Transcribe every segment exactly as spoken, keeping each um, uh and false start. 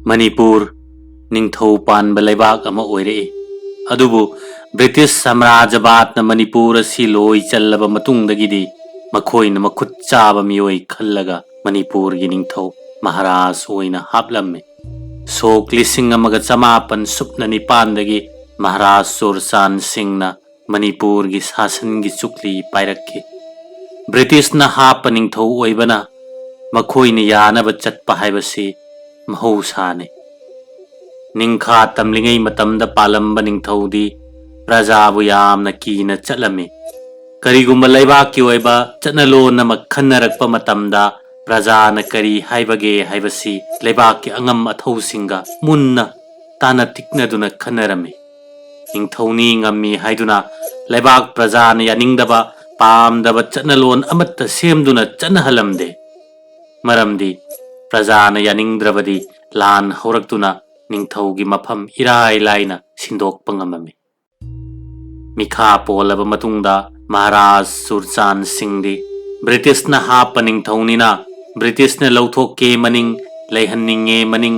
ꯃꯅꯤꯄꯨꯔ ꯅꯤꯡꯊꯧ ꯄꯥꯟꯕ ꯂꯩꯕꯥꯛ ꯑꯃ ꯑꯣꯏꯔꯛꯏ꯫ ꯑꯗꯨꯕꯨ ꯕ꯭ꯔꯤꯇꯤꯁ ꯁꯥꯝꯔꯥꯖ꯭ꯌꯕꯥꯗꯅ ꯃꯅꯤꯄꯨꯔ ꯑꯁꯤ ꯂꯣꯏ ꯆꯜꯂꯕ ꯃꯇꯨꯡꯗꯒꯤꯗꯤ ꯃꯈꯣꯏꯅ ꯃꯈꯨꯠ ꯆꯥꯕ ꯃꯤꯑꯣꯏ ꯈꯜꯂꯒ ꯃꯅꯤꯄꯨꯔꯒꯤ ꯅꯤꯡꯊꯧ ꯃꯍꯥꯔꯥꯖ ꯑꯣꯏꯅ ꯍꯥꯞꯂꯝꯃꯤ꯫ ꯁꯣꯛ ꯂꯤꯁꯤꯡ ꯑꯃꯒ ꯆꯃꯥꯄꯟ ꯁꯨꯞꯅ ꯅꯤꯄꯥꯟꯗꯒꯤ ꯃꯍꯥꯔꯥꯖ ꯆꯨꯔꯆꯥꯟ ꯁꯤꯡꯅ ꯃꯅꯤꯄꯨꯔꯒꯤ ꯁꯥꯁꯟꯒꯤ ꯆꯨꯛꯂꯤ ꯄꯥꯏꯔꯛꯈꯤ꯫ ꯕ꯭ꯔꯤꯇꯤꯁꯅ ꯍꯥꯞꯄ ꯅꯤꯡꯊꯧ ꯑꯣꯏꯕꯅ ꯃꯈꯣꯏꯅ ꯌꯥꯅꯕ ꯆꯠꯄ ꯍꯥꯏꯕꯁꯤ ꯃꯍꯧꯁꯥꯅꯤ꯫ ꯅꯤꯡꯈꯥ ꯇꯝꯂꯤꯉꯩ ꯃꯇꯝꯗ ꯄꯥꯜꯂꯝꯕ ꯅꯤꯡꯊꯧꯗꯤ ꯄ꯭ꯔꯖꯥꯕꯨ ꯌꯥꯝꯅ ꯀꯤꯅ ꯆꯠꯂꯝꯃꯤ꯫ ꯀꯔꯤꯒꯨꯝꯕ ꯂꯩꯕꯥꯛꯀꯤ ꯑꯣꯏꯕ ꯆꯠꯅꯂꯣꯟ ꯑꯃ ꯈꯟꯅꯔꯛꯄ ꯃꯇꯝꯗ ꯄ꯭ꯔꯖꯥꯅ ꯀꯔꯤ ꯍꯥꯏꯕꯒꯦ ꯍꯥꯏꯕꯁꯤ ꯂꯩꯕꯥꯛꯀꯤ ꯑꯉꯝ ꯑꯊꯧꯁꯤꯡꯒ ꯃꯨꯟꯅ ꯇꯥꯅ ꯇꯤꯛꯅꯗꯨꯅ ꯈꯟꯅꯔꯝꯃꯤ꯫ ꯅꯤꯡꯊꯧꯅꯤ ꯉꯝꯃꯤ ꯍꯥꯏꯗꯨꯅ ꯂꯩꯕꯥꯛ ꯄ꯭ꯔꯖꯥꯅ ꯌꯥꯅꯤꯡꯗꯕ, ꯄꯥꯝꯗꯕ ꯆꯠꯅꯂꯣꯟ ꯑꯃꯠꯇ ꯁꯦꯝꯗꯨꯅ ꯆꯠꯅꯍꯜꯂꯝꯗꯦ꯫ ꯃꯔꯝꯗꯤ ꯄ꯭ꯔꯖꯥꯅ ꯌꯥꯅꯤꯡꯗ꯭ꯔꯕꯗꯤ ꯂꯥꯟ ꯍꯧꯔꯛꯇꯨꯅ ꯅꯤꯡꯊꯧꯒꯤ ꯃꯐꯝ ꯏꯔꯥꯏ ꯂꯥꯏꯅ ꯁꯤꯟꯗꯣꯛꯄ ꯉꯝꯃꯝꯃꯤ꯫ ꯃꯤꯈꯥ ꯄꯣꯜꯂꯕ ꯃꯇꯨꯡꯗ ꯃꯍꯥꯔꯥꯖ ꯆꯨꯔꯆꯥꯟ ꯁꯤꯡꯗꯤ ꯕ꯭ꯔꯤꯇꯤꯁꯅ ꯍꯥꯞꯄ ꯅꯤꯡꯊꯧꯅꯤꯅ ꯕ꯭ꯔꯤꯇꯤꯁꯅ ꯂꯧꯊꯣꯛꯀꯦ ꯃꯅꯤꯡ, ꯂꯩꯍꯟꯅꯤꯡꯉꯦ ꯃꯅꯤꯡ,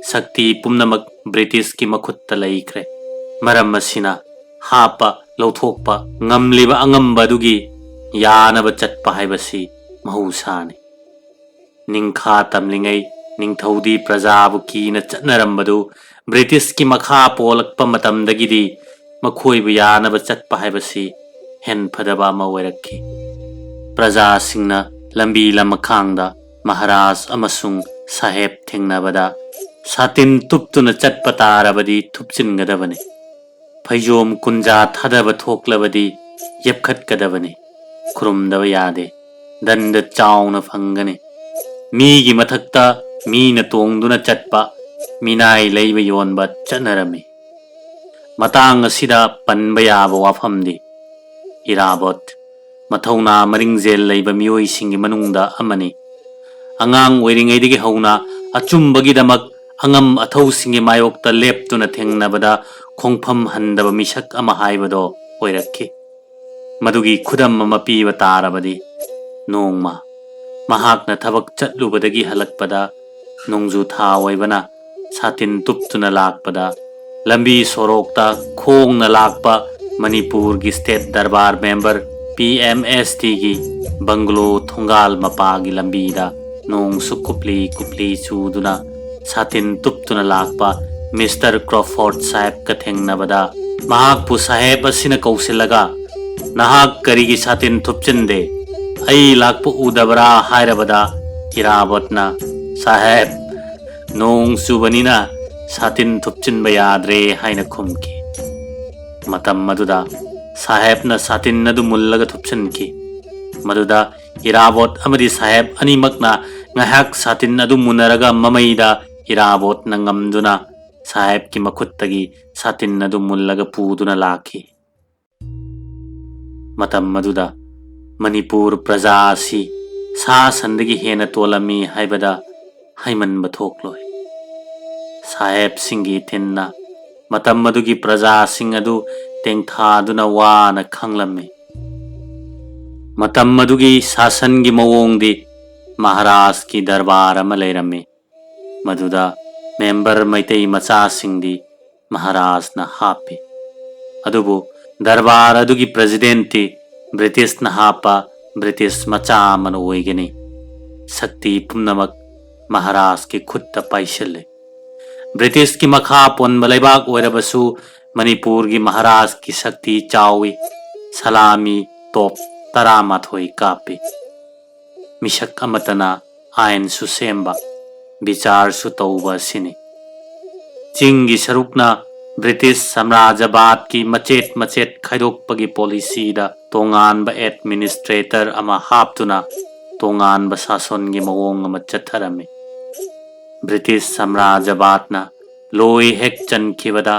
ꯁꯛꯇꯤ ꯄꯨꯝꯅꯃꯛ ꯕ꯭ꯔꯤꯇꯤꯁꯀꯤ ꯃꯈꯨꯠꯇ ꯂꯩꯈ꯭ꯔꯦ꯫ ꯃꯔꯝ ꯑꯁꯤꯅ ꯍꯥꯞꯄ ꯂꯧꯊꯣꯛꯄ ꯉꯝꯂꯤꯕ ꯑꯉꯝꯕ ꯑꯗꯨꯒꯤ ꯌꯥꯅꯕ ꯆꯠꯄ ꯍꯥꯏꯕꯁꯤ ꯃꯍꯧꯁꯥꯅꯤ꯫ ꯅꯤꯡꯈꯥ ꯇꯝꯂꯤꯉꯩ ꯅꯤꯡꯊꯧꯗꯤ ꯄ꯭ꯔꯖꯥꯕꯨ ꯀꯤꯅ ꯆꯠꯅꯔꯝꯕꯗꯨ ꯕ꯭ꯔꯤꯇꯤꯁꯀꯤ ꯃꯈꯥ ꯄꯣꯜꯂꯛꯄ ꯃꯇꯝꯗꯒꯤꯗꯤ ꯃꯈꯣꯏꯕꯨ ꯌꯥꯅꯕ ꯆꯠꯄ ꯍꯥꯏꯕꯁꯤ ꯍꯦꯟꯐꯗꯕ ꯑꯃ ꯑꯣꯏꯔꯛꯈꯤ꯫ ꯄ꯭ꯔꯖꯥꯁꯤꯡꯅ ꯂꯝꯕꯤ ꯂꯃꯈꯥꯡꯗ ꯃꯍꯥꯔꯥꯖ ꯑꯃꯁꯨꯡ ꯁꯥꯍꯦꯕ ꯊꯦꯡꯅꯕꯗ ꯁꯥꯇꯤꯟ ꯇꯨꯞꯇꯨꯅ ꯆꯠꯄ ꯇꯥꯔꯕꯗꯤ ꯊꯨꯞꯆꯤꯟꯒꯗꯕꯅꯤ꯫ ꯐꯩꯖꯣꯝ ꯀꯨꯟꯖꯥ ꯊꯥꯗꯕ ꯊꯣꯛꯂꯕꯗꯤ ꯌꯦꯞꯈꯠꯀꯗꯕꯅꯤ꯫ ꯈꯨꯔꯨꯝꯗꯕ ꯌꯥꯗꯦ꯫ ꯗꯟꯗ ꯆꯥꯎꯅ ꯐꯪꯒꯅꯤ꯫ ꯃꯤꯒꯤ ꯃꯊꯛꯇ ꯃꯤꯅ ꯇꯣꯡꯗꯨꯅ ꯆꯠꯄ, ꯃꯤꯅꯥꯏ ꯂꯩꯕ ꯌꯣꯟꯕ ꯆꯠꯅꯔꯝꯃꯤ꯫ ꯃꯇꯥꯡ ꯑꯁꯤꯗ ꯄꯟꯕ ꯌꯥꯕ ꯋꯥꯐꯝꯗꯤ ꯏꯔꯥꯕꯣꯠ, ꯃꯊꯧꯅꯥ ꯃꯔꯤꯡꯖꯦꯜ ꯂꯩꯕ ꯃꯤꯑꯣꯏꯁꯤꯡꯒꯤ ꯃꯅꯨꯡꯗ ꯑꯃꯅꯤ꯫ ꯑꯉꯥꯡ ꯑꯣꯏꯔꯤꯉꯩꯗꯒꯤ ꯍꯧꯅ ꯑꯆꯨꯝꯕꯒꯤꯗꯃꯛ ꯑꯉꯝ ꯑꯊꯧꯁꯤꯡꯒꯤ ꯃꯥꯌꯣꯛꯇ ꯂꯦꯞꯇꯨꯅ ꯊꯦꯡꯅꯕꯗ ꯈꯣꯡꯐꯝ ꯍꯟꯗꯕ ꯃꯤꯁꯛ ꯑꯃ ꯍꯥꯏꯕꯗꯣ ꯑꯣꯏꯔꯛꯈꯤ꯫ ꯃꯗꯨꯒꯤ ꯈꯨꯗꯝ ꯑꯃ ꯄꯤꯕ ꯇꯥꯔꯕꯗꯤ, ꯅꯣꯡꯃ ꯃꯍꯥꯛꯅ ꯊꯕꯛ ꯆꯠꯂꯨꯕꯗꯒꯤ ꯍꯜꯂꯛꯄꯗ ꯅꯣꯡꯖꯨ ꯊꯥ ꯑꯣꯏꯕꯅ ꯁꯥꯇꯤꯟ ꯇꯨꯞꯇꯨꯅ ꯂꯥꯛꯄꯗ, ꯂꯝꯕꯤ ꯁꯣꯔꯣꯛꯇ ꯈꯣꯡꯅ ꯂꯥꯛꯄ ꯃꯅꯤꯄꯨꯔꯒꯤ state darbar member P M ꯑꯦꯁ ꯇꯤꯒꯤ ꯕꯪꯒ꯭ꯂꯣ ꯊꯣꯡꯒꯥꯜ ꯃꯄꯥꯒꯤ ꯂꯝꯕꯤꯗ ꯅꯣꯡꯁꯨ ꯀꯨꯞꯂꯤ ꯀꯨꯞꯂꯤ ꯆꯨꯗꯨꯅ ꯁꯥꯇꯤꯟ ꯇꯨꯞꯇꯨꯅ ꯂꯥꯛꯄ ꯃꯤꯁꯇꯔ ꯀ꯭ꯔꯣꯐꯣꯔꯗ ꯁꯥꯍꯦꯕꯀ ꯊꯦꯡꯅꯕꯗ, ꯃꯍꯥꯛꯄꯨ ꯁꯥꯍꯦꯕ ꯑꯁꯤꯅ ꯀꯧꯁꯤꯜꯂꯒ, "ꯅꯍꯥꯛ ꯀꯔꯤꯒꯤ ꯁꯥꯇꯤꯟ ꯊꯨꯞꯆꯤꯟꯗꯦ? ꯑꯩ ꯂꯥꯛꯄ ꯎꯗꯕ꯭ꯔꯥ?" ꯍꯥꯏꯔꯕꯗ, ꯏꯔꯥꯕꯣꯠꯅ, "ꯁꯥꯍꯦꯕ, ꯅꯣꯡ ꯆꯨꯕꯅꯤꯅ ꯁꯥꯇꯤꯟ ꯊꯨꯞꯆꯤꯟꯕ ꯌꯥꯗ꯭ꯔꯦ" ꯍꯥꯏꯅ ꯈꯨꯝꯈꯤ꯫ ꯃꯇꯝ ꯑꯗꯨꯗ ꯁꯥꯍꯦꯕꯅ ꯁꯥꯇꯤꯟ ꯑꯗꯨ ꯃꯨꯜꯂꯒ ꯊꯨꯞꯆꯤꯟꯈꯤ꯫ ꯃꯗꯨꯗ ꯏꯔꯥꯕꯣꯠ ꯑꯃꯗꯤ ꯁꯥꯍꯦꯕ ꯑꯅꯤꯃꯛꯅ ꯉꯥꯏꯍꯥꯛ ꯁꯥꯇꯤꯟ ꯑꯗꯨ ꯃꯨꯟꯅꯔꯒ ꯃꯃꯩꯗ ꯏꯔꯥꯕꯣꯠꯅ ꯉꯝꯗꯨꯅ ꯁꯥꯍꯦꯕꯀꯤ ꯃꯈꯨꯠꯇꯒꯤ ꯁꯥꯇꯤꯟ ꯑꯗꯨ ꯃꯨꯜꯂꯒ ꯄꯨꯗꯨꯅ ꯂꯥꯛꯈꯤ꯫ ꯃꯇꯝ ꯑꯗꯨꯗ ꯃꯅꯤꯄꯨꯔ ꯄ꯭ꯔꯖꯥ ꯑꯁꯤ ꯁꯥ ꯁꯟꯗꯒꯤ ꯍꯦꯟꯅ ꯇꯣꯜꯂꯝꯃꯤ ꯍꯥꯏꯕꯗ ꯍꯥꯏꯃꯟꯕ ꯊꯣꯛꯂꯣꯏ꯫ ꯁꯥꯍꯦꯕꯁꯤꯡꯒꯤ ꯏꯊꯤꯟꯅ ꯃꯇꯝ ꯑꯗꯨꯒꯤ ꯄ꯭ꯔꯖꯥꯁꯤꯡ ꯑꯗꯨ ꯇꯦꯡꯊꯥꯗꯨꯅ ꯋꯥꯅ ꯈꯥꯡꯂꯝꯃꯤ꯫ ꯃꯇꯝ ꯑꯗꯨꯒꯤ ꯁꯥꯁꯟꯒꯤ ꯃꯑꯣꯡꯗꯤ ꯃꯍꯥꯔꯥꯖꯀꯤ ꯗꯔꯕꯥꯔ ꯑꯃ ꯂꯩꯔꯝꯃꯤ꯫ ꯃꯗꯨꯗ ꯃꯦꯝꯕꯔ ꯃꯩꯇꯩ ꯃꯆꯥꯁꯤꯡꯗꯤ ꯃꯍꯥꯔꯥꯖꯅ ꯍꯥꯞꯄꯤ꯫ ꯑꯗꯨꯕꯨ ꯗꯔꯕꯥꯔ ꯑꯗꯨꯒꯤ ꯄ꯭ꯔꯦꯁꯤꯗꯦꯟꯠꯇꯤ ꯕ꯭ꯔꯤꯇꯤꯁꯅ ꯍꯥꯞꯄ ꯕ꯭ꯔꯤꯇꯤꯁ ꯃꯆꯥ ꯑꯃꯅ ꯑꯣꯏꯒꯅꯤ꯫ ꯁꯛꯇꯤ ꯄꯨꯝꯅꯃꯛ ꯃꯍꯥꯔꯥꯖꯀꯤ ꯈꯨꯠꯇ ꯄꯥꯏꯁꯤꯜꯂꯤ꯫ ꯕ꯭ꯔꯤꯇꯤꯁꯀꯤ ꯃꯈꯥ ꯄꯣꯟꯕ ꯂꯩꯕꯥꯛ ꯑꯣꯏꯔꯕꯁꯨ ꯃꯅꯤꯄꯨꯔꯒꯤ ꯃꯍꯥꯔꯥꯖꯀꯤ ꯁꯛꯇꯤ ꯆꯥꯎꯏ꯫ ꯁꯂꯥꯃꯤ ꯇꯣꯞ ꯇꯔꯥꯃꯥꯊꯣꯏ ꯀꯥꯞꯄꯤ꯫ ꯃꯤꯁꯛ ꯑꯃꯠꯇꯅ ꯑꯥꯏꯟꯁꯨ ꯁꯦꯝꯕ, ꯕꯤꯆꯥꯔꯁꯨ ꯇꯧꯕ ꯑꯁꯤꯅꯤ꯫ ꯆꯤꯡꯒꯤ ꯁꯔꯨꯛꯅ ꯕ꯭ꯔꯤꯇꯤꯁ ꯁꯥꯝꯔꯥꯖ꯭ꯌꯕꯥꯗꯀꯤ ꯃꯆꯦꯠ ꯃꯆꯦꯠ ꯈꯥꯏꯗꯣꯛꯄꯒꯤ ꯄꯣꯂꯤꯁꯤꯗ ꯇꯣꯉꯥꯟꯕ ꯑꯦꯗꯃꯤꯅꯤꯁꯇ꯭ꯔꯦꯇꯔ ꯑꯃ ꯍꯥꯞꯇꯨꯅ ꯇꯣꯉꯥꯟꯕ ꯁꯥꯁꯣꯟꯒꯤ ꯃꯑꯣꯡ ꯑꯃ ꯆꯠꯊꯔꯝꯃꯤ꯫ ꯕ꯭ꯔꯤꯇꯤꯁ ꯁꯥꯝꯔꯥꯖ꯭ꯌꯕꯥꯗꯅ ꯂꯣꯏ ꯍꯦꯛ ꯆꯟꯈꯤꯕꯗ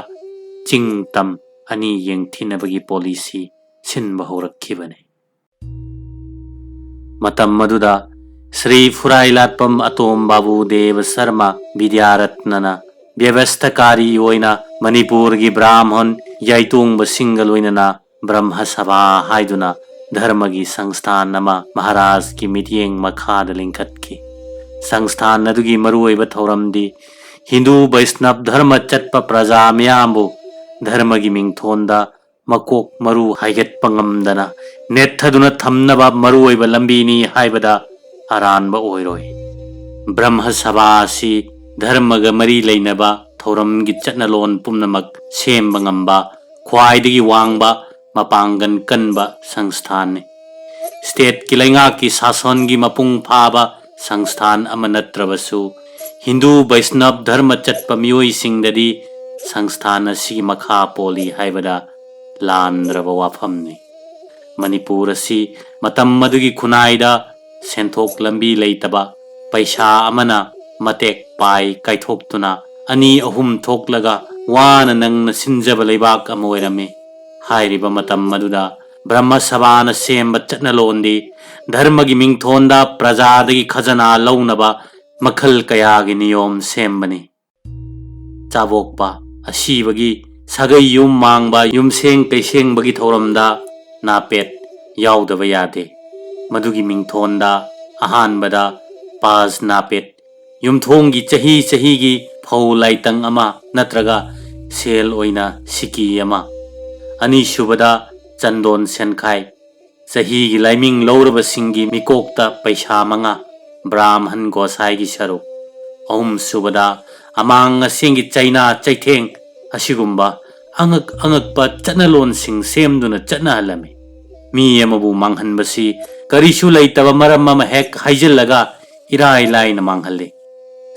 ꯆꯤꯡ ꯇꯝ ꯑꯅꯤ ꯌꯦꯡꯊꯤꯅꯕꯒꯤ ꯄꯣꯂꯤꯁꯤ ꯁꯤꯟꯕ ꯍꯧꯔꯛꯈꯤꯕꯅꯤ꯫ ꯃꯇꯝ ꯑꯗꯨꯗ ꯁ꯭ꯔꯤ ꯐꯨꯔꯥꯏꯂꯥꯠꯄꯝ ꯑꯇꯣꯝ ꯕꯥꯕꯨ ꯗꯦꯕ ꯁꯔꯃ ꯕꯤꯗ꯭ꯌꯥꯔꯠꯅꯅ ꯕ꯭ꯌꯕꯁꯊꯥꯀꯥꯔꯤ ꯑꯣꯏꯅ ꯃꯅꯤꯄꯨꯔꯒꯤ ꯕ꯭ꯔꯥꯍꯃꯟ ꯌꯥꯏꯇꯣꯡꯕꯁꯤꯡꯒ ꯂꯣꯏꯅꯅ ꯕ꯭ꯔꯍꯃ ꯁꯚꯥ ꯍꯥꯏꯗꯨꯅ ꯙꯔꯃꯒꯤ ꯁꯪꯁꯊꯥꯟ ꯑꯃ ꯃꯍꯥꯔꯥꯖꯀꯤ ꯃꯤꯠꯌꯦꯡ ꯃꯈꯥꯗ ꯂꯤꯡꯈꯠꯈꯤ꯫ ꯁꯪꯁꯊꯥꯟ ꯑꯗꯨꯒꯤ ꯃꯔꯨꯑꯣꯏꯕ ꯊꯧꯔꯝꯗꯤ ꯍꯤꯟꯗꯨ ꯕꯩꯁꯅꯕ ꯙꯔꯃ ꯆꯠꯄ ꯄ꯭ꯔꯖꯥ ꯃꯤꯌꯥꯝꯕꯨ ꯙꯔꯃꯒꯤ ꯃꯤꯡꯊꯣꯟꯗ ꯃꯀꯣꯛ ꯃꯔꯨ ꯍꯥꯏꯒꯠꯄ ꯉꯝꯗꯅ ꯅꯦꯠꯊꯗꯨꯅ ꯊꯝꯅꯕ ꯃꯔꯨꯑꯣꯏꯕ ꯂꯝꯕꯤꯅꯤ ꯍꯥꯏꯕꯗ ꯑꯔꯥꯟꯕ ꯑꯣꯏꯔꯣꯏ꯫ ꯕ꯭ꯔꯍ꯭ꯃ ꯁꯚꯥ ꯑꯁꯤ ꯙꯔꯃꯒ ꯃꯔꯤ ꯂꯩꯅꯕ ꯊꯧꯔꯝꯒꯤ ꯆꯠꯅꯂꯣꯟ ꯄꯨꯝꯅꯃꯛ ꯁꯦꯝꯕ ꯉꯝꯕ ꯈ꯭ꯋꯥꯏꯗꯒꯤ ꯋꯥꯡꯕ ꯃꯄꯥꯡꯒꯜ ꯀꯟꯕ ꯁꯪꯁꯊꯥꯟꯅꯤ꯫ ꯁ꯭ꯇꯦꯠꯀꯤ ꯂꯩꯉꯥꯛꯀꯤ ꯁꯥꯁꯣꯟꯒꯤ ꯃꯄꯨꯡ ꯐꯥꯕ ꯁꯪꯁꯊꯥꯟ ꯑꯃ ꯅꯠꯇ꯭ꯔꯕꯁꯨ, ꯍꯤꯟꯗꯨ ꯕꯩꯁꯅꯕ ꯙꯔꯃ ꯆꯠꯄ ꯃꯤꯑꯣꯏꯁꯤꯡꯗꯗꯤ ꯁꯪꯁꯊꯥꯟ ꯑꯁꯤꯒꯤ ꯃꯈꯥ ꯄꯣꯜꯂꯤ ꯍꯥꯏꯕꯗ ꯂꯥꯟꯗ꯭ꯔꯕ ꯋꯥꯐꯝꯅꯤ꯫ ꯃꯅꯤꯄꯨꯔ ꯑꯁꯤ ꯃꯇꯝ ꯑꯗꯨꯒꯤ ꯈꯨꯟꯅꯥꯏꯗ ꯁꯦꯟꯊꯣꯛ ꯂꯝꯕꯤ ꯂꯩꯇꯕ, ꯄꯩꯁꯥ ꯑꯃꯅ ꯃꯇꯦꯛ ꯄꯥꯏ ꯀꯥꯏꯊꯣꯛꯇꯨꯅ ꯑꯅꯤ ꯑꯍꯨꯝ ꯊꯣꯛꯂꯒ ꯋꯥꯅ ꯅꯪꯅ ꯁꯤꯟꯖꯕ ꯂꯩꯕꯥꯛ ꯑꯃ ꯑꯣꯏꯔꯝꯃꯤ꯫ ꯍꯥꯏꯔꯤꯕ ꯃꯇꯝ ꯑꯗꯨꯗ ꯕ꯭ꯔꯍ꯭ꯃ ꯁꯚꯥꯅ ꯁꯦꯝꯕ ꯆꯠꯅꯂꯣꯟꯗꯤ ꯙꯔꯃꯒꯤ ꯃꯤꯡꯊꯣꯟꯗ ꯄ꯭ꯔꯖꯥꯗꯒꯤ ꯈꯖꯅꯥ ꯂꯧꯅꯕ ꯃꯈꯜ ꯀꯌꯥꯒꯤ ꯅꯤꯌꯣꯝ ꯁꯦꯝꯕꯅꯤ꯫ ꯆꯥꯕꯣꯛꯄ, ꯑꯁꯤꯕꯒꯤ, ꯁꯥꯒꯩ ꯌꯨꯝ ꯃꯥꯡꯕ, ꯌꯨꯝꯁꯦꯡ ꯀꯩꯁꯦꯡꯕꯒꯤ ꯊꯧꯔꯝꯗ ꯅꯥꯄꯦꯠ ꯌꯥꯎꯗꯕ ꯌꯥꯗꯦ꯫ ꯃꯗꯨꯒꯤ ꯃꯤꯡꯊꯣꯟꯗ ꯑꯍꯥꯟꯕꯗ ꯄꯥꯖ ꯅꯥꯄꯦꯠ, ꯌꯨꯝꯊꯣꯡꯒꯤ ꯆꯍꯤ ꯆꯍꯤꯒꯤ ꯐꯧ ꯂꯥꯏꯇꯪ ꯑꯃ ꯅꯠꯇ꯭ꯔꯒ ꯁꯦꯜ ꯑꯣꯏꯅ ꯁꯤꯀꯤ ꯑꯃ, ꯑꯅꯤꯁꯨꯕꯗ ꯆꯟꯗꯣꯟ ꯁꯦꯟꯈꯥꯏ, ꯆꯍꯤꯒꯤ ꯂꯥꯏꯃꯤꯡ ꯂꯧꯔꯕꯁꯤꯡꯒꯤ ꯃꯤꯀꯣꯛꯇ ꯄꯩꯁꯥ ꯃꯉꯥ, ꯕ꯭ꯔꯥꯍꯟ ꯒꯣꯁꯥꯏꯒꯤ ꯁꯔꯨꯛ, ꯑꯍꯨꯝꯁꯨꯕꯗ ꯑꯃꯥꯡ ꯑꯁꯦꯡꯒꯤ ꯆꯩꯅꯥ ꯆꯩꯊꯦꯡ, ꯑꯁꯤꯒꯨꯝꯕ ꯑꯉꯛ ꯑꯉꯛꯄ ꯆꯠꯅꯂꯣꯟꯁꯤꯡ ꯁꯦꯝꯗꯨꯅ ꯆꯠꯅꯍꯜꯂꯝꯃꯤ꯫ ꯃꯤ ꯑꯃꯕꯨ ꯃꯥꯡꯍꯟꯕꯁꯤ ꯀꯔꯤꯁꯨ ꯂꯩꯇꯕ ꯃꯔꯝ ꯑꯃ ꯍꯦꯛ ꯍꯥꯏꯖꯤꯜꯂꯒ ꯏꯔꯥꯏ ꯂꯥꯏꯅ ꯃꯥꯡꯍꯜꯂꯤ꯫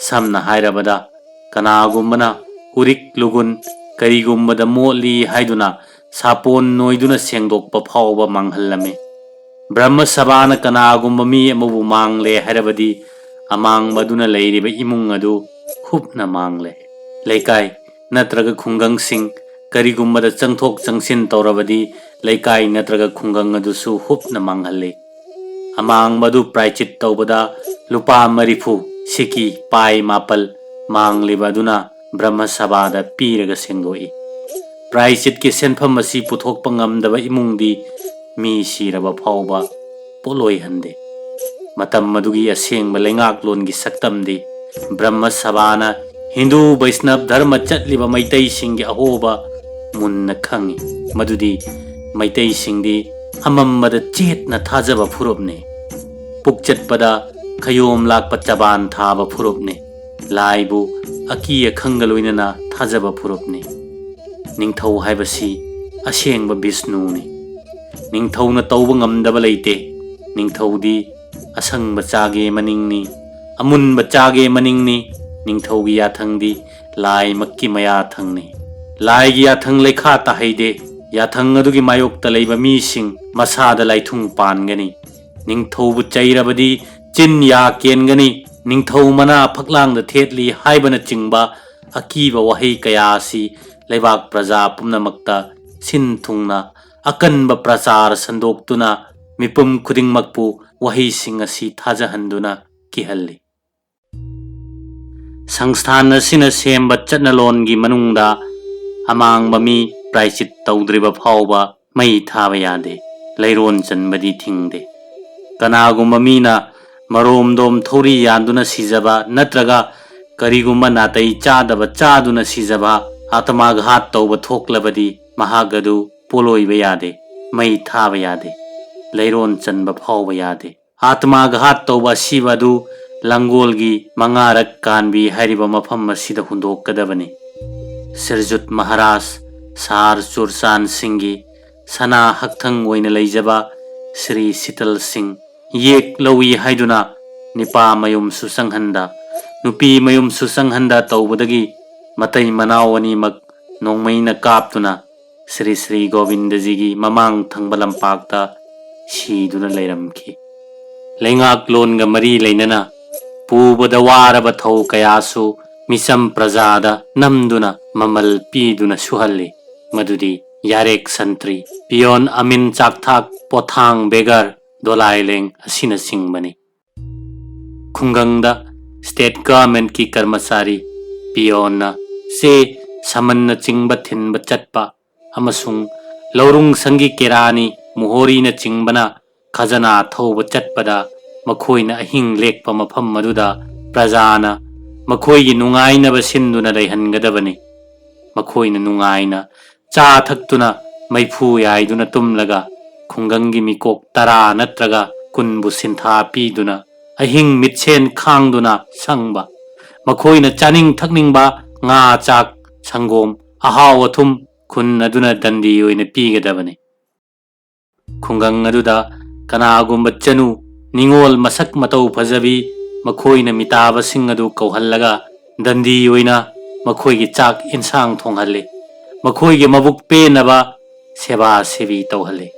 ꯁꯝꯅ ꯍꯥꯏꯔꯕꯗ, ꯀꯅꯥꯒꯨꯝꯕꯅ ꯎꯔꯤꯛ ꯂꯨꯒꯨꯟ ꯀꯔꯤꯒꯨꯝꯕꯗ ꯃꯣꯠꯂꯤ ꯍꯥꯏꯗꯨꯅ ꯁꯥꯄꯣꯟ ꯅꯣꯏꯗꯨꯅ ꯁꯦꯡꯗꯣꯛꯄ ꯐꯥꯎꯕ ꯃꯥꯡꯍꯜꯂꯝꯃꯤ꯫ ꯕ꯭ꯔꯍ꯭ꯃ ꯁꯚꯥꯅ ꯀꯅꯥꯒꯨꯝꯕ ꯃꯤ ꯑꯃꯕꯨ ꯃꯥꯡꯂꯦ ꯍꯥꯏꯔꯕꯗꯤ, ꯑꯃꯥꯡꯕꯗꯨꯅ ꯂꯩꯔꯤꯕ ꯏꯃꯨꯡ ꯑꯗꯨ ꯍꯨꯞꯅ ꯃꯥꯡꯂꯦ꯫ ꯂꯩꯀꯥꯏ ꯅꯠꯇ꯭ꯔꯒ ꯈꯨꯡꯒꯪꯁꯤꯡ ꯀꯔꯤꯒꯨꯝꯕꯗ ꯆꯪꯊꯣꯛ ꯆꯪꯁꯤꯟ ꯇꯧꯔꯕꯗꯤ, ꯂꯩꯀꯥꯏ ꯅꯠꯇ꯭ꯔꯒ ꯈꯨꯡꯒꯪ ꯑꯗꯨꯁꯨ ꯍꯨꯞꯅ ꯃꯥꯡꯍꯜꯂꯤ꯫ ꯑꯃꯥꯡꯕ ꯑꯗꯨ ꯄ꯭ꯔꯥꯏꯆꯤꯠ ꯇꯧꯕꯗ ꯂꯨꯄꯥ ꯃꯔꯤꯐꯨ, ꯁꯤꯀꯤ ꯄꯥꯏ ꯃꯥꯄꯜ, ꯃꯥꯡꯂꯤꯕ ꯑꯗꯨꯅ ꯕ꯭ꯔꯍ꯭ꯃ ꯁꯚꯥꯗ ꯄꯤꯔꯒ ꯁꯦꯡꯗꯣꯛꯏ꯫ ꯄ꯭ꯔꯥꯏꯆꯤꯠꯀꯤ ꯁꯦꯟꯐꯝ ꯑꯁꯤ ꯄꯨꯊꯣꯛꯄ ꯉꯝꯗꯕ ꯏꯃꯨꯡꯗꯤ ꯃꯤ ꯁꯤꯔꯕ ꯐꯥꯎꯕ ꯄꯣꯠꯂꯣꯏꯍꯟꯗꯦ꯫ ꯃꯇꯝ ꯑꯗꯨꯒꯤ ꯑꯁꯦꯡꯕ ꯂꯩꯉꯥꯛꯂꯣꯟꯒꯤ ꯁꯛꯇꯝꯗꯤ ꯕ꯭ꯔꯍ꯭ꯃ ꯁꯚꯥꯅ ꯍꯤꯟꯗꯨ ꯕꯩꯁꯅꯕ ꯙꯔꯃ ꯆꯠꯂꯤꯕ ꯃꯩꯇꯩꯁꯤꯡꯒꯤ ꯑꯍꯣꯕ ꯃꯨꯟꯅ ꯈꯪꯏ꯫ ꯃꯗꯨꯗꯤ ꯃꯩꯇꯩꯁꯤꯡꯗꯤ ꯑꯃꯝꯕꯗ ꯆꯦꯠꯅ ꯊꯥꯖꯕ ꯐꯨꯔꯨꯞꯅꯤ꯫ ꯄꯨꯛꯆꯠꯄꯗ ꯈꯌꯣꯝ ꯂꯥꯛꯄ ꯆꯕꯥꯟ ꯊꯥꯕ ꯐꯨꯔꯨꯞꯅꯤ꯫ ꯂꯥꯏꯕꯨ ꯑꯀꯤ ꯑꯈꯪꯒ ꯂꯣꯏꯅꯅ ꯊꯥꯖꯕ ꯐꯨꯔꯨꯞꯅꯤ꯫ ꯅꯤꯡꯊꯧ ꯍꯥꯏꯕꯁꯤ ꯑꯁꯦꯡꯕ ꯕꯤꯁꯅꯨꯅꯤ꯫ ꯅꯤꯡꯊꯧꯅ ꯇꯧꯕ ꯉꯝꯗꯕ ꯂꯩꯇꯦ꯫ ꯅꯤꯡꯊꯧꯗꯤ ꯑꯁꯪꯕ ꯆꯥꯒꯦ ꯃꯅꯤꯡꯅꯤ, ꯑꯃꯨꯟꯕ ꯆꯥꯒꯦ ꯃꯅꯤꯡꯅꯤ꯫ ꯅꯤꯡꯊꯧꯒꯤ ꯌꯥꯊꯪꯗꯤ ꯂꯥꯏꯃꯛꯀꯤ ꯃꯌꯥꯊꯪꯅꯤ꯫ ꯂꯥꯏꯒꯤ ꯌꯥꯊꯪ ꯂꯩꯈꯥ ꯇꯥꯍꯩꯗꯦ꯫ ꯌꯥꯊꯪ ꯑꯗꯨꯒꯤ ꯃꯥꯌꯣꯛꯇ ꯂꯩꯕ ꯃꯤꯁꯤꯡ ꯃꯁꯥꯗ ꯂꯥꯏꯊꯨꯡ ꯄꯥꯟꯒꯅꯤ꯫ ꯅꯤꯡꯊꯧꯕꯨ ꯆꯩꯔꯕꯗꯤ ꯆꯤꯟ ꯌꯥ ꯀꯦꯟꯒꯅꯤ꯫ ꯅꯤꯡꯊꯧ ꯃꯅꯥ ꯐꯛꯂꯥꯡꯗ ꯊꯦꯠꯂꯤ ꯍꯥꯏꯕꯅꯆꯤꯡꯕ ꯑꯀꯤꯕ ꯋꯥꯍꯩ ꯀꯌꯥ ꯑꯁꯤ ꯂꯩꯕꯥꯛ ꯄ꯭ꯔꯖꯥ ꯄꯨꯝꯅꯃꯛꯇ ꯁꯤꯟ ꯊꯨꯡꯅ ꯑꯀꯟꯕ ꯄ꯭ꯔꯆꯥꯔ ꯁꯟꯗꯣꯛꯇꯨꯅ ꯃꯤꯄꯨꯝ ꯈꯨꯗꯤꯡꯃꯛꯄꯨ ꯋꯥꯍꯩꯁꯤꯡ ꯑꯁꯤ ꯊꯥꯖꯍꯟꯗꯨꯅ ꯀꯤꯍꯜꯂꯤ꯫ ꯁꯪꯁꯊꯥꯟ ꯑꯁꯤꯅ ꯁꯦꯝꯕ ꯆꯠꯅꯂꯣꯟꯒꯤ ꯃꯅꯨꯡꯗ ꯑꯃꯥꯡꯕ ꯃꯤ ꯄ꯭ꯔꯥꯏꯆꯤꯠ ꯇꯧꯗ꯭ꯔꯤꯕ ꯐꯥꯎꯕ ꯃꯩ ꯊꯥꯕ ꯌꯥꯗꯦ, ꯂꯩꯔꯣꯟ ꯆꯟꯕꯗꯤ ꯊꯤꯡꯗꯦ꯫ ꯀꯅꯥꯒꯨꯝꯕ ꯃꯤꯅ ꯃꯔꯣꯝꯗꯣꯝ ꯊꯧꯔꯤ ꯌꯥꯟꯗꯨꯅ ꯁꯤꯖꯕ ꯅꯠꯇ꯭ꯔꯒ ꯀꯔꯤꯒꯨꯝꯕ ꯅꯥꯇꯩ ꯆꯥꯗꯕ ꯆꯥꯗꯨꯅ ꯁꯤꯖꯕ, ꯑꯥꯇꯃꯥꯘꯥꯠ ꯇꯧꯕ ꯊꯣꯛꯂꯕꯗꯤ ꯃꯍꯥꯛ ꯑꯗꯨ ꯄꯣꯂꯣꯏꯕ ꯌꯥꯗꯦ, ꯃꯩ ꯊꯥꯕ ꯌꯥꯗꯦ, ꯂꯩꯔꯣꯟ ꯆꯟꯕ ꯐꯥꯎꯕ ꯌꯥꯗꯦ꯫ ꯑꯥꯇꯃꯥꯘꯥꯠ ꯇꯧꯕ ꯑꯁꯤꯕ ꯑꯗꯨ ꯂꯥꯡꯒꯣꯜꯒꯤ ꯃꯉꯥꯔꯛ ꯀꯥꯟꯕꯤ ꯍꯥꯏꯔꯤꯕ ꯃꯐꯝ ꯑꯁꯤꯗ ꯍꯨꯟꯗꯣꯛꯀꯗꯕꯅꯤ꯫ ꯁꯤꯔꯖꯨꯠ ꯃꯍꯥꯔꯥꯖ ꯁꯥꯔ ꯆꯨꯔꯆꯥꯟ ꯁꯤꯡꯒꯤ ꯁꯅꯥ ꯍꯛꯊꯪ ꯑꯣꯏꯅ ꯂꯩꯖꯕ ꯁ꯭ꯔꯤ ꯁꯤꯇꯜ ꯁꯤꯡ ꯌꯦꯛ ꯂꯧꯏ ꯍꯥꯏꯗꯨꯅ ꯅꯤꯄꯥ ꯃꯌꯨꯝꯁꯨ ꯆꯪꯍꯟꯗ, ꯅꯨꯄꯤ ꯃꯌꯨꯝꯁꯨ ꯆꯪꯍꯟꯗ ꯇꯧꯕꯗꯒꯤ ꯃꯇꯩ ꯃꯅꯥꯎ ꯑꯅꯤꯃꯛ ꯅꯣꯡꯃꯩꯅ ꯀꯥꯞꯇꯨꯅ ꯁ꯭ꯔꯤ ꯁ꯭ꯔꯤ ꯒꯣꯕꯤꯟꯗꯖꯤꯒꯤ ꯃꯃꯥꯡ ꯊꯪꯕ ꯂꯝꯄꯥꯛꯇ ꯁꯤꯗꯨꯅ ꯂꯩꯔꯝꯈꯤ꯫ ꯂꯩꯉꯥꯛꯂꯣꯟꯒ ꯃꯔꯤ ꯂꯩꯅꯅ ꯄꯨꯕꯗ ꯋꯥꯔꯕ ꯊꯧ ꯀꯌꯥꯁꯨ ꯃꯤꯆꯝ ꯄ꯭ꯔꯖꯥꯗ ꯅꯝꯗꯨꯅ ꯃꯃꯜ ꯄꯤꯗꯨꯅ ꯁꯨꯍꯜꯂꯤ꯫ ꯃꯗꯨꯗꯤ ꯌꯥꯔꯦꯛ ꯁꯟꯇ꯭ꯔꯤ, ꯄꯤꯌꯣꯟ ꯑꯃꯤꯟ ꯆꯥꯛꯊꯥꯛ, ꯄꯣꯊꯥꯡ ꯕꯦꯒꯔ, ꯗꯣꯂꯥꯏꯂꯦꯡ ꯑꯁꯤꯅꯆꯤꯡꯕꯅꯤ꯫ ꯈꯨꯡꯒꯪꯗ ꯁ꯭ꯇꯦꯠ ꯒꯚꯔꯟꯃꯦꯟꯠꯀꯤ ꯀꯔꯃꯆꯥꯔꯤ, ꯄꯤꯌꯣꯟꯅ ꯆꯦ ꯁꯃꯟꯅꯆꯤꯡꯕ ꯊꯤꯟꯕ ꯆꯠꯄ ꯑꯃꯁꯨꯡ ꯂꯧꯔꯨꯡ ꯁꯪꯒꯤ ꯀꯦꯔꯥꯅꯤ, ꯃꯣꯍꯣꯔꯤꯅꯆꯤꯡꯕꯅ ꯈꯖꯅꯥ ꯊꯧꯕ ꯆꯠꯄꯗ ꯃꯈꯣꯏꯅ ꯑꯍꯤꯡ ꯂꯦꯛꯄ ꯃꯐꯝ ꯑꯗꯨꯗ ꯄ꯭ꯔꯖꯥꯅ ꯃꯈꯣꯏꯒꯤ ꯅꯨꯡꯉꯥꯏꯅꯕ ꯁꯤꯟꯗꯨꯅ ꯂꯩꯍꯟꯒꯗꯕꯅꯤ꯫ ꯃꯈꯣꯏꯅ ꯅꯨꯡꯉꯥꯏꯅ ꯆꯥ ꯊꯛꯇꯨꯅ ꯃꯩꯐꯨ ꯌꯥꯏꯗꯨꯅ ꯇꯨꯝꯂꯒ ꯈꯨꯡꯒꯪꯒꯤ ꯃꯤꯀꯣꯛ ꯇꯔꯥ ꯅꯠꯇ꯭ꯔꯒ ꯀꯨꯟꯕꯨ ꯁꯤꯟꯊꯥ ꯄꯤꯗꯨꯅ ꯑꯍꯤꯡ ꯃꯤꯠꯁꯦꯟ ꯈꯥꯡꯗꯨꯅ ꯁꯪꯕ, ꯃꯈꯣꯏꯅ ꯆꯥꯅꯤꯡ ꯊꯛꯅꯤꯡꯕ ꯉꯥ, ꯆꯥꯛ, ꯁꯪꯒꯣꯝ, ꯑꯍꯥꯎ ꯑꯊꯨꯝ ꯈꯨꯟ ꯑꯗꯨꯅ ꯗꯟꯗꯤ ꯑꯣꯏꯅ ꯄꯤꯒꯗꯕꯅꯤ꯫ ꯈꯨꯡꯒꯪ ꯑꯗꯨꯗ ꯀꯅꯥꯒꯨꯝꯕ ꯆꯅꯨ, ꯅꯤꯉꯣꯜ ꯃꯁꯛ ꯃꯇꯧ ꯐꯖꯕꯤ, ꯃꯈꯣꯏꯅ ꯃꯤꯇꯥꯕꯁꯤꯡ ꯑꯗꯨ ꯀꯧꯍꯜꯂꯒ ꯗꯟꯗꯤ ꯑꯣꯏꯅ ꯃꯈꯣꯏꯒꯤ ꯆꯥꯛ ꯏꯟꯁꯥꯡ ꯊꯣꯡꯍꯜꯂꯤ꯫ ꯃꯈꯣꯏꯒꯤ ꯃꯕꯨꯛ ꯄꯦꯟꯅꯕ ꯁꯦꯕꯥ ꯁꯦꯕꯤ ꯇꯧꯍꯜꯂꯤ꯫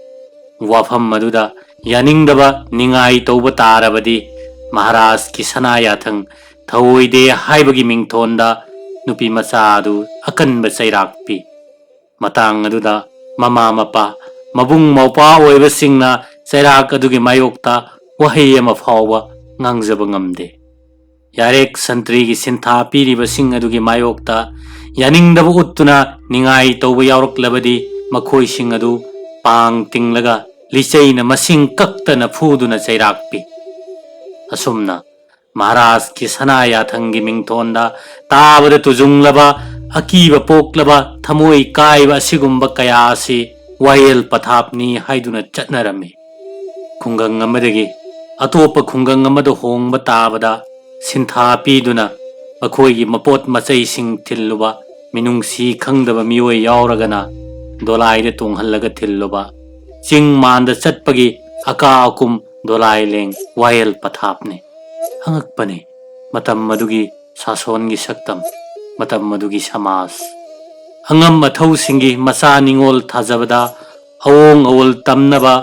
ꯋꯥꯐꯝ ꯑꯗꯨꯗ ꯌꯥꯅꯤꯡꯗꯕ ꯅꯤꯡꯉꯥꯏ ꯇꯧꯕ ꯇꯥꯔꯕꯗꯤ ꯃꯍꯥꯔꯥꯖꯀꯤ ꯁꯅꯥ ꯌꯥꯊꯪ ꯊꯧꯑꯣꯏꯗꯦ ꯍꯥꯏꯕꯒꯤ ꯃꯤꯡꯊꯣꯟꯗ ꯅꯨꯄꯤ ꯃꯆꯥ ꯑꯗꯨ ꯑꯀꯟꯕ ꯆꯩꯔꯥꯛ ꯄꯤ꯫ ꯃꯇꯥꯡ ꯑꯗꯨꯗ ꯃꯃꯥ ꯃꯄꯥ, ꯃꯕꯨꯡ ꯃꯧꯄ꯭ꯋꯥ ꯑꯣꯏꯕꯁꯤꯡꯅ ꯆꯩꯔꯥꯛ ꯑꯗꯨꯒꯤ ꯃꯥꯌꯣꯛꯇ ꯋꯥꯍꯩ ꯑꯃ ꯐꯥꯎꯕ ꯉꯥꯡꯖꯕ ꯉꯝꯗꯦ꯫ ꯌꯥꯔꯦꯛ ꯁꯟꯇ꯭ꯔꯤꯒꯤ ꯁꯤꯟꯊꯥ ꯄꯤꯔꯤꯕꯁꯤꯡ ꯑꯗꯨꯒꯤ ꯃꯥꯌꯣꯛꯇ ꯌꯥꯅꯤꯡꯗꯕ ꯎꯠꯇꯨꯅ ꯅꯤꯡꯉꯥꯏ ꯇꯧꯕ ꯌꯥꯎꯔꯛꯂꯕꯗꯤ ꯃꯈꯣꯏꯁꯤꯡ ꯑꯗꯨ ꯄꯥꯡ ꯇꯤꯡꯂꯒ ꯂꯤꯆꯩꯅ ꯃꯁꯤꯡ ꯀꯛꯇꯅ ꯐꯨꯗꯨꯅ ꯆꯩꯔꯥꯛ ꯄꯤ꯫ ꯑꯁꯨꯝꯅ ꯃꯍꯥꯔꯥꯖꯀꯤ ꯁꯅꯥ ꯌꯥꯊꯪꯒꯤ ꯃꯤꯡꯊꯣꯟꯗ ꯇꯥꯕꯗ ꯇꯨꯖꯨꯡꯂꯕ, ꯑꯀꯤꯕ ꯄꯣꯛꯂꯕ, ꯊꯃꯣꯏ ꯀꯥꯏꯕ ꯑꯁꯤꯒꯨꯝꯕ ꯀꯌꯥ ꯑꯁꯤ ꯋꯥꯌꯦꯜ ꯄꯊꯥꯞꯅꯤ ꯍꯥꯏꯗꯨꯅ ꯆꯠꯅꯔꯝꯃꯤ꯫ ꯈꯨꯡꯒꯪ ꯑꯃꯗꯒꯤ ꯑꯇꯣꯞꯄ ꯈꯨꯡꯒꯪ ꯑꯃꯗ ꯍꯣꯡꯕ ꯇꯥꯕꯗ ꯁꯤꯟꯊꯥ ꯄꯤꯗꯨꯅ ꯃꯈꯣꯏꯒꯤ ꯃꯄꯣꯠ ꯃꯆꯩꯁꯤꯡ ꯊꯤꯜꯂꯨꯕ, ꯃꯤꯅꯨꯡꯁꯤ ꯈꯪꯗꯕ ꯃꯤꯑꯣꯏ ꯌꯥꯎꯔꯒꯅ ꯗꯣꯂꯥꯏꯗ ꯇꯣꯡꯍꯜꯂꯒ ꯊꯤꯜꯂꯨꯕ, ꯆꯤꯡ ꯃꯥꯟꯗ ꯆꯠꯄꯒꯤ ꯑꯀꯥ ꯑꯀꯨꯝ ꯗꯣꯂꯥꯏ ꯂꯦꯡ ꯋꯥꯌꯦꯜ ꯄꯊꯥꯞꯅꯤ꯫ ꯑꯉꯛꯄꯅꯤ ꯃꯇꯝ ꯑꯗꯨꯒꯤ ꯁꯥꯁꯣꯟꯒꯤ ꯁꯛꯇꯝ, ꯃꯇꯝ ꯑꯗꯨꯒꯤ ꯁꯃꯥꯖ꯫ ꯑꯉꯝ ꯑꯊꯧꯁꯤꯡꯒꯤ ꯃꯆꯥ ꯅꯤꯉꯣꯜ ꯊꯥꯖꯕꯗ ꯑꯑꯣꯡ ꯑꯑꯣꯜ ꯇꯝꯅꯕ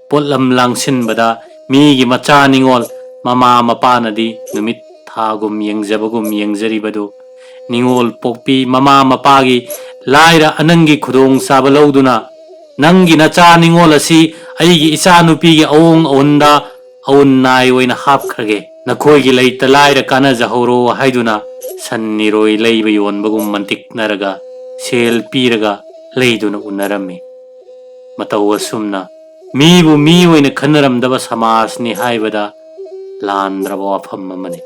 ꯄꯣꯠꯂꯝ ꯂꯥꯡꯁꯤꯟꯕꯗ ꯃꯤꯒꯤ ꯃꯆꯥ ꯅꯤꯉꯣꯜ ꯃꯃꯥ ꯃꯄꯥꯅꯗꯤ ꯅꯨꯃꯤꯠ ꯊꯥꯒꯨꯝ ꯌꯦꯡꯖꯕꯒꯨꯝ ꯌꯦꯡꯖꯔꯤꯕꯗꯨ ꯅꯤꯉꯣꯜ ꯄꯣꯛꯄꯤ ꯃꯃꯥ ꯃꯄꯥꯒꯤ ꯂꯥꯏꯔ ꯑꯅꯪꯒꯤ ꯈꯨꯗꯣꯡꯆꯥꯕ ꯂꯧꯗꯨꯅ ꯅꯪꯒꯤ ꯅꯆꯥ ꯅꯤꯉꯣꯜ ꯑꯁꯤ ꯑꯩꯒꯤ ꯏꯆꯥꯅꯨꯄꯤꯒꯤ ꯑꯑꯣꯡ ꯑꯑꯣꯟꯗ ꯑꯎꯟ ꯅꯥꯏ ꯑꯣꯏꯅ ꯍꯥꯞꯈ꯭ꯔꯒꯦ꯫ ꯅꯈꯣꯏꯒꯤ ꯂꯩꯇ ꯂꯥꯏꯔ ꯀꯥꯟꯅꯖꯍꯧꯔꯣ ꯍꯥꯏꯗꯨꯅ ꯁꯟ ꯅꯤꯔꯣꯏ ꯂꯩꯕ ꯌꯣꯟꯕꯒꯨꯝ ꯃꯟꯇꯤꯛꯅꯔꯒ ꯁꯦꯜ ꯄꯤꯔꯒ ꯂꯩꯗꯨꯅ ꯎꯅꯔꯝꯃꯤ꯫ ꯃꯇꯧ ꯑꯁꯨꯝꯅ ꯃꯤꯕꯨ ꯃꯤ ꯑꯣꯏꯅ ꯈꯟꯅꯔꯝꯗꯕ ꯁꯃꯥꯖꯅꯤ ꯍꯥꯏꯕꯗ ꯂꯥꯟꯗ꯭ꯔꯕ ꯋꯥꯐꯝ ꯑꯃꯅꯤ꯫